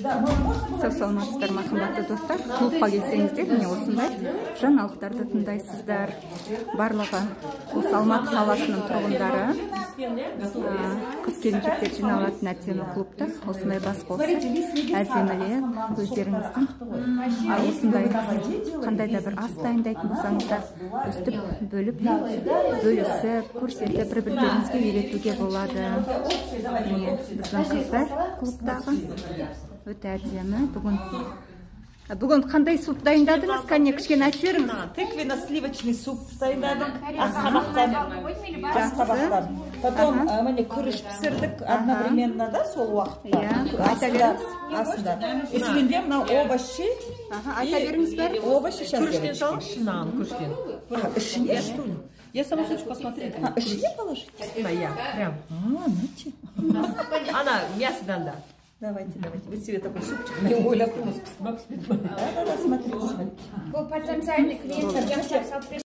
Сау саламатсыздар ма, қымбатты достар! Клубқа келсеңіздер, міне, осындай жаңалықтарды тыңдайсыздар. Барлығы осы Алматы қаласының тұрғындары, қыз келіншектер жиналатын әдемі клубта осындай бас қосып, әдемілеп, өздеріңіздің осындай қандай да бір ас дайындайтын болсаңыздар, өстіп бөліп, бөлісіп, көрсетіп, бір бірлеріңізге үйретуге болады. Міне, біздің қыздар клубтағы өте әдемі. Бүгін қандай суп дайындадыңыз? Кәне, кішкене айтып жіберіңіз. Тыквенно сливочный суп дайындадым асқабақтан. Асқабақтан. Потом міне, күріш пісірдік одновременно да, сол уақытта. Иә, айта беріңіз. Астында, үстінде мынау овощи. Аха, айта беріңіз бәрі. Овощи сейчас. Күріштен салыңызшы мынаған, күріштен. Ішіне, что ли? Я сама хочу посмотреть. А, ішіне положить? Да, я прям. А, нате. Ана мясодан да. Давайте, давайте. Вы себе такой супчик. Мен ойлап тұрмын. Да, да, да, смотрите, смотрите. Бұл потенциальный клиенттер жасап салып.